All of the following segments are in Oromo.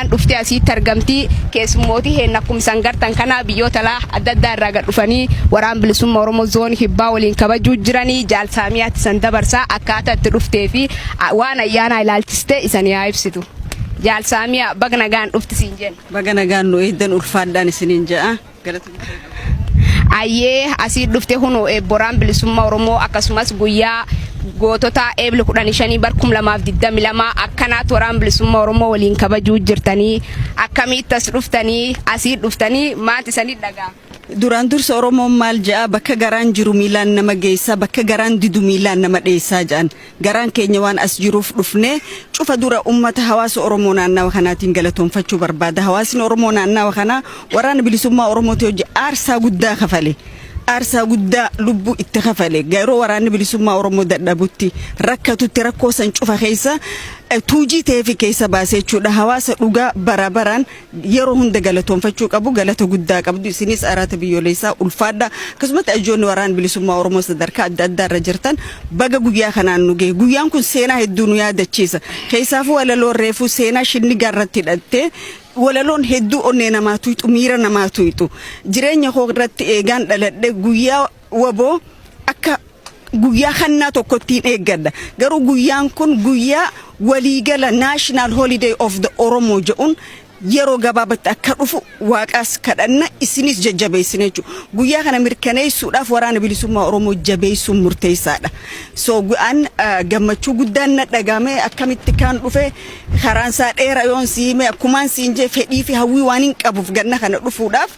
Nagaan dhuftee asiitti argamti. Keessummootii heenna akkuma isan gartan kana biyyoota alaa adda addaa irraa gad dhufanii Waraan Bilisummaa Oromoo Zoonii Kibbaa waliin kabajuu jiranii. Jaal Saamiyaatti isan dabarsaa, akkaataa itti dhuftee fi waan ayyaanaa ilaalchiste isanii haa ibsitu. Jaal Saamiyaa, baga nagaan dhufti siin jenna. Baga nagaan nu eegdan, ulfaadhaan isiniin ja'a. Galata guddaa qaba. Ayyee, asii dhufte kunoo eebboraan bilisummaa Oromoo akkasumas guyyaa gootota Eebli 15 bar 2022 akkanaatti Waraan Bilisummaa Oromoo waliin kabajuu jirtanii, akkamitti as dhuftanii, asii dhuftanii maanti isanii dhagaa? Duraan dursa Oromoon maal ja'a? Bakka garaan jiru miilaan nama geessaa, bakka garaan didu miilaan nama dheessaa ja'an. Garaan keenya waan as jiruuf dhufne. Cufa dura ummata hawaasa Oromoo naannawa kanaatiin galatoonfachuu barbaada. Hawaasni Oromoo naannawa kanaa Waraana Bilisummaa Oromooti hojii aarsaa guddaa kafale. Aarsaa guddaa lubbuu itti kafale. Yeroo Waraanni Bilisummaa Oromoo dadhabutti, rakkatutti, rakkoo san cufa keessa tuujii ta'eefi keessa baasee jechuudha. Hawaasa dhugaa bara baraan yeroo hunda galatoonfachuu qabu, galata guddaa qabdu. Isinis Araata Biyyoolessaa, ulfaadha. Akkasumatti ajoonni Waraana Bilisummaa Oromoo sadarkaa adda addaa irra jirtan, baga guyyaa kanaan nu gahe. Guyyaan kun seenaa hedduu nu yaadachiisa. Keessaafuu walaloon reefuu seenaa shinnigaa irratti hidhattee, walaloon hedduu onnee namaa tuyxu, miira namaa tuyxu. Jireenya koo irratti eegaan dhaladhe guyyaa WABOO akka guyyaa hannaa tokkottiin eeggadha. Garuu guyyaan kun guyyaa waliigala, national holiday of the Oromo jedhuun yeroo gabaabatti akka dhufu Waaqaas kadhanna, isinis jajjabeessina jechuudha. Guyyaa kana mirkaneessuudhaaf Waraana Bilisummaa Oromoo jabeessuun murteessaadha. So an gammachuu guddaan na dhagame. Akkamitti kan dhufe, karaan isaa dheera yoon si hime, akkumaan siin jee, fedhii fi hawwii waan hin qabuuf ganna kana dhufuudhaaf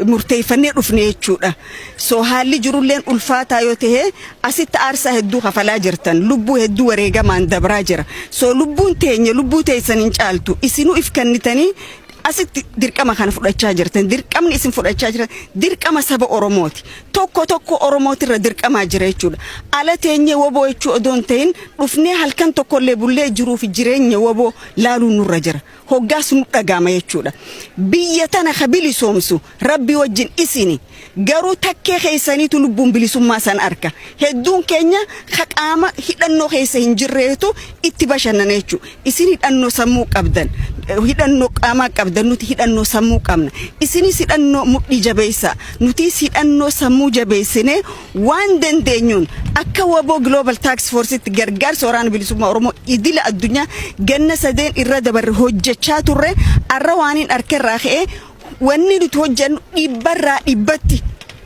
murteeffannee dhufne jechuudha. So haalli jirulleen ulfaataa yoo ta'e, asitti aarsaa hedduu kafalaa jirtan, lubbuu hedduu wareegamaan dabraa jira. So lubbuun teenya lubbuu teessan hin caaltu. Isinuu if kennitanii asitti dirqama kana fudhachaa jirtan. Dirqamni isin fudhachaa jirtan dirqama saba Oromooti. Tokko tokko Oromootirra dirqamaa jira jechuudha. Ala teenyee WABOO jechuu odoo hin ta'in, dhufnee halkan tokkollee bullee jiruu fi jireenya WABOO laaluun nurra jira. Hoggaas nu dhagaama jechuudha. Biyya tana ka bilisoomsu Rabbi wajjin isini. Garuu takkee keessaniitu lubbuun bilisummaa san arka. Hedduun keenya ka qaama hidhannoo keessa hin jirreetu itti bashannana jechuudha. Isin hidhannoo sammuu qabdan, hidhannoo qaamaa qabdan, nuti hidhannoo sammuu qabna. Isinis hidhannoo mudhii jabeessaa. Nutis hidhannoo sammuu jabeessinee waan dandeenyuun akka WABOO Global Task Force'itti gargaarsa Waraana Bilisummaa Oromoo idila addunyaa ganna sadeen irra dabarre hojjechaa turre, arra waan hin arkerraa ka'ee wanni nuti hojjennu dhibbarraa dhibbatti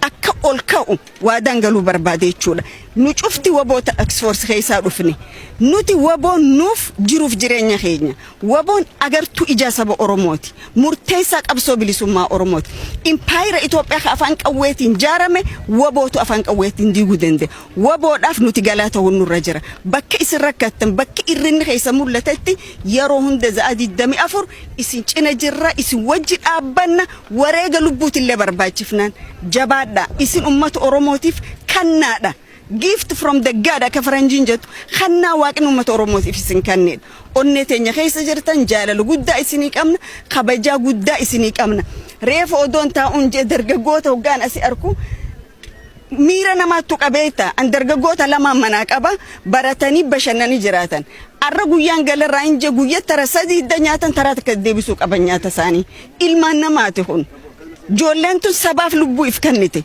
akka ol ka'u waadaan galuu barbaade jechuudha. Nu cufti WABOO Task Force keessaa dhufne. Nuti WABOon nuuf jiruuf jireenya keenya. WABOon agartuu ijaa saba Oromooti. Murteessaa qabsoo bilisummaa Oromooti. Impaayira Itoophiyaa ka afaan qawweetiin jaarame WABOotu afaan qawweetiin diiguu danda'a. WABOodhaaf nuti galaa ta'uun nurra jira. Bakka isin rakkattan, bakka irrinni keessa mul'atetti yeroo hunda za'a 24 isin cina jirra, isin wajji dhaabbanna, wareega lubbuutillee barbaachifnaan. Jabaadha. Isin ummata Oromootiif kannaadha. Gift from the God akka faranjiin jettu, kannaa Waaqni ummata Oromootiif isin kannedha. Onnee teenya keessa jirtan, jaalala guddaa isinii qabna, kabajaa guddaa isinii qabna. Reefa odoon taa'uun jee, dargaggoota hoggaan asii arku miira namaattu qabeetta. An dargaggoota lamaan manaa qaba, baratanii bashannanii jiraatan. Arra guyyaan galarraa hin jee, guyyaa tara sadii hidda nyaatan taraa takka deebisuu qaban nyaata isaanii. Ilmaan namaati kun. Ijoolleen tun sabaaf lubbuu if kennite.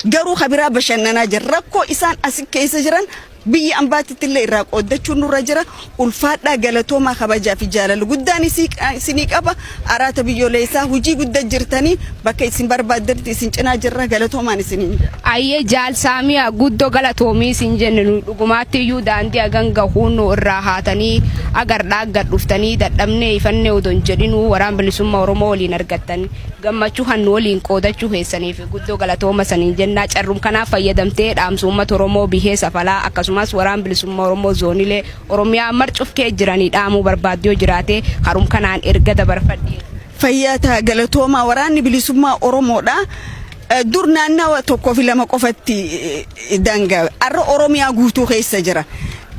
Garuu kabiraa bashannanaa jira. Rakkoo isaan asi keessa jiran biyya ambaatitti illee irraa qooddachuun nurra jira. Ulfaadhaa, galatoomaa, kabajaa fi jaalala guddaan isinii qaba. Araata Biyyoolessaa, hojii guddaa jirtanii, bakka isin barbaaddanitti isin cinaa jirra. Galatoomaan isiniin jedha. Ayyee, Jaal Saamiyaa, guddoo galatoomii isin jenne. Nu dhugumaatti iyyuu daandii hagan gahuun nu irraa haatanii agardhaa gad dhuftanii, dadhabnee ifannee odoo hin jedhinuu Waraan Bilisummaa Oromoo waliin argattan, gammachuu kan nu waliin qoodachuu keessaniif guddoo galatooma saniin jennaa. Carrum kanaaf fayyadamtee dhaamsa uummata Oromoo bihee safalaa akkasumas Waraan Bilisummaa Oromoo zoonilee Oromiyaa marcufkee jiranii dhaamuu barbaaddu yoo jiraate, karum kanaan erga dabarfadhe. Fayyaa ta'a, galatoomaa. Waraanni Bilisummaa Oromoodha. Dur naannawa tokkoo fi lama qofatti daangaa. Har'a Oromiyaa guutuu keessa jira.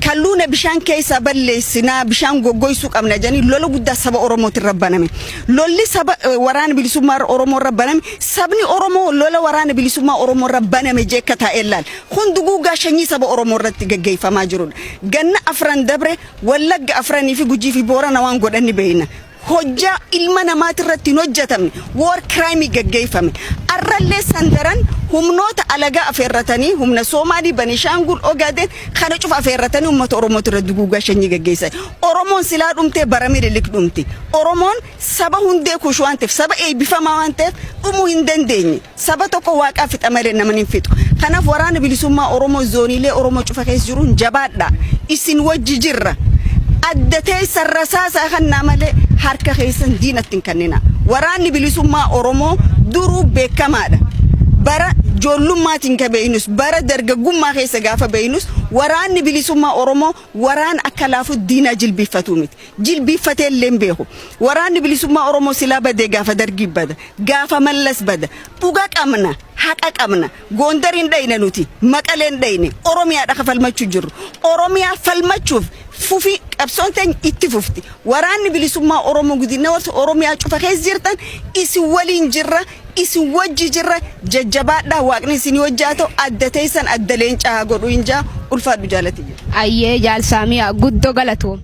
Kalluuna bishaan keessaa balleessinaa, bishaan goggoysuu qabna jedhanii lola guddaa saba Oromooti irra baname. Lolli saba Waraana Bilisummaa Oromoo irra baname, sabni Oromoo lola Waraana Bilisummaa Oromoo irra baname jee akka taa'ee ilaala. Kun duguugaa sanyii saba Oromoo irratti gaggeeffamaa jirudha. Ganna afran dabre Wallagga afranii fi Gujii fi Boorana waan godhan ni beekna. Hojjaa ilma namaatirratti hin hojjetamne, war crime gaggeeffame. Arrallee sandaran humnoota alagaa afeerratanii, humna Soomaalii, Banishaangul, Ogaden kana cufa afeerratanii uummata Oromootu irra duguugaa sanyii gaggeessan. Oromoon silaa dhumtee bara Minilik dhumti. Oromoon saba hundee Kuush waan ta'eef, saba eebbifamaa waan ta'eef, dhumuu hin dandeenye. Saba tokko Waaqaa fixa malee nama hin fixu. Kanaaf Waraana Bilisummaa Oromoo zooniilee Oromoo cufa keessa jiruun jabaadha. Isin wajji jirra. Adda teessan rasaasaa kannaa malee harka keessan diinatti hin kennina. Waraanni Bilisummaa Oromoo duruu beekamaadha. Bara ijoollummaatti ka beeynus, bara dargaggummaa keessa gaafa beeynus, Waraanni Bilisummaa Oromoo waraan akka laafu diinaa jilbiiffatu miti. Jilbiiffatee illee hin beeku. Waraanni Bilisummaa Oromoo silaa badee gaafa Dargii bada. Gaafa Mallas bada. Dhuga qabna. Haqa qabna. Gondar hin dhayne nuti. Maqalee hin dhayne. Oromiyaadha ka falmachuu jirru. Oromiyaa falmachuuf fufi qabsoon teenya itti fufti. Waraanni Bilisummaa Oromoo guddina warra Oromiyaa cufa keessa jirtan, isin waliin jirra. Isin wajji jirra, jajjabaadhaa. Waaqni isin wajji haa ta'u. Adda teessan adda leencaa haa godhu hin jaa. Ulfaadhu jaalati jira. Ayyee, jaalsaamiyaa, guddoo galatoom.